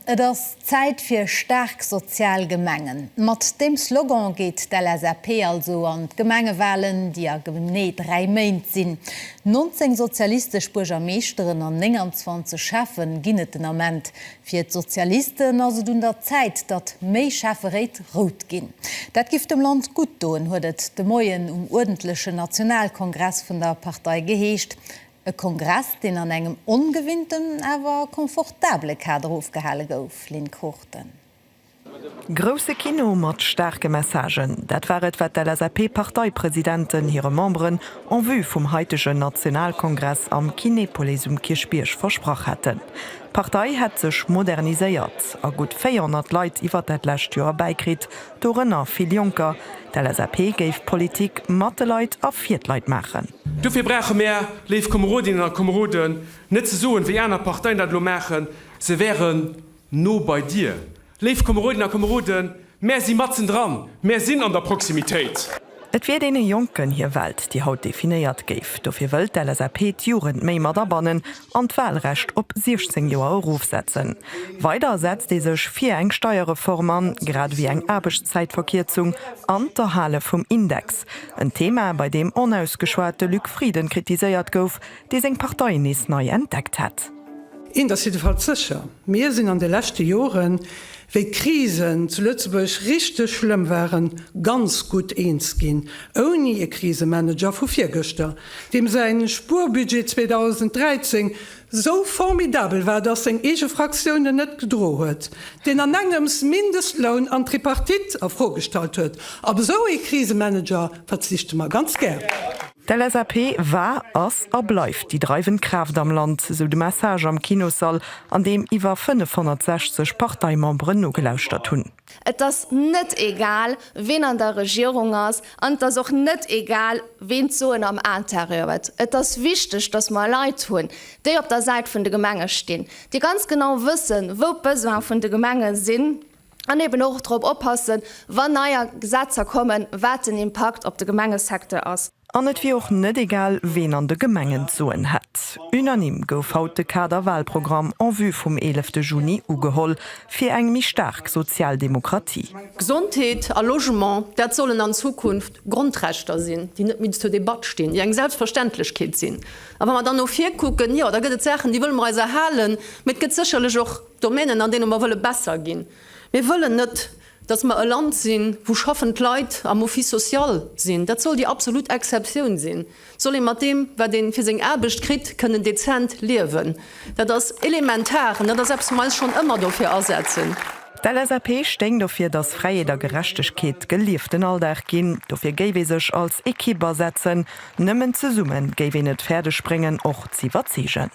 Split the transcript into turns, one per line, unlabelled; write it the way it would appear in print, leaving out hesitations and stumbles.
Et ass Zäit fir staark sozial Gemengen. Mat deem Slogan geet d'LSAP also an d'Gemengewalen, déi a genee 3 Méint sinn. 19 sozialistesch Buergermeeschteren an 29 Schäffe ginn et den Ament. Fir d'Sozialisten ass et un der Zäit, datt méi Schäfferéit rout ginn. Dat giff dem Land gutt doen, huet et de Moien um uerdentlechen Nationalkongress vun der Partei geheescht. E Kongress, deen an engem ongewinnten, awer confortabele Kader ofgehale gouf, Lynn Cruchten.
Grousse Kino mat staarke Messagen, dat war et, wat d'LSAP-Parteipresidenten hire Memberen en vue vum haitegen Nationalkongress am Kinepolis um Kierchbierg versprach hätten. D'Partei hätt sech moderniséiert a gutt 400 Leit iwwer dat lescht Joer bäikritt, dorënner vill Jonker. D'LSAP géif Politik mat de Leit a fir d'Leit maachen.
Dofir brauche mär, léif Komerodinnen a Komeroden, net ze soen, wéi aner Parteien dat elo maachen, se wären no bei dir. Léif Komerodinnen a Komeroden, mär si matzen dran, mär sinn an der Proximitéit.
Et wier deene Jonken hir Welt, déi haut definéiert géif. Dofir wëllt d'LSAP d'Jugend méi mat abannen an d'Wahlrecht op 16 Joer erofsetzen. Weider setzt ee sech fir eng Steierreform an, grad ewéi eng Aarbechtszäitverkierzung an d'Erhale vum Index. En Thema, bei deem onausgeschwat de Luc Frieden kritiséiert gouf, dee seng Partei nees nei entdeckt hätt.
Eent ass jiddefalls sécher, Mir sinn an de leschte Joren, wéi d'Krisen zu Lëtzebuerg richteg schlëmm waren, ganz gutt eens ginn, ouni e Krisemanager vu virgëschter, deem säi Spuerbudget 2013 sou formidabel war, dass seng eege Fraktioun en net gedro huet, deen an engems Mindestloun an Tripartite a Fro gestallt huet. Op esou ee Krisemanager verzichte mer ganz gär.
D'LSAP war, ass a bleift déi dreiwend Kraaft am Land, sou de Message am Kinossall, an deem iwwer 560 Parteimemberen nogelauschtert hunn.
Et ass net egal, ween an der Regierung ass, an et ass och net egal, ween d'Soen am Intérieur huet. Et ass wichteg, dass mer Leit hunn, déi op der Säit vun de Gemenge stinn, déi ganz genau wëssen, wou d'Besoin vun de Gemenge sinn. An eben och drop oppassen, wann neier Gesetzer kommen, wat den Impakt op de Gemengesecteur ass.
An et wier och net egal, ween an de Gemengen d'Soen hätt. Unanime gouf haut de Kader-Wahlprogramm en vue vum 11 Juni ugeholl, fir eng méi staark Sozialdemokratie.
Gesondheet a Logement, dat sollen an Zukunft Grondrechter sinn, déi net méi zur Debatt stinn, déi eng Selbstverständlechkeet sinn. A wa mer dann no vir kucken, jo, da gëtt et Saachen, déi wëlle mer eis erhalen, mä et gëtt sécherlech och Domänen, an deene mer wëlle besser ginn. Mir wëllen net, datt mer e Land sinn, wou schaffend Leit am Office social sinn. Dat soll déi absolut Exceptioun sinn. Et soll ee mat deem, wat ee fir seng Aarbecht kritt, kënnen dezent liewen. Dat ass elementar an dat ass eppes, wou mer eis schonn ëmmer dofir asetzen.
D'LSAP stéing dofir, datt Fräiheet a Gerechtegkeet gelieften Alldag ginn. Dofir géif ee sech als Equipe asetzen. Nëmmen zesumme géif een et fäerdeg bréngen, och z'iwwerzeegen.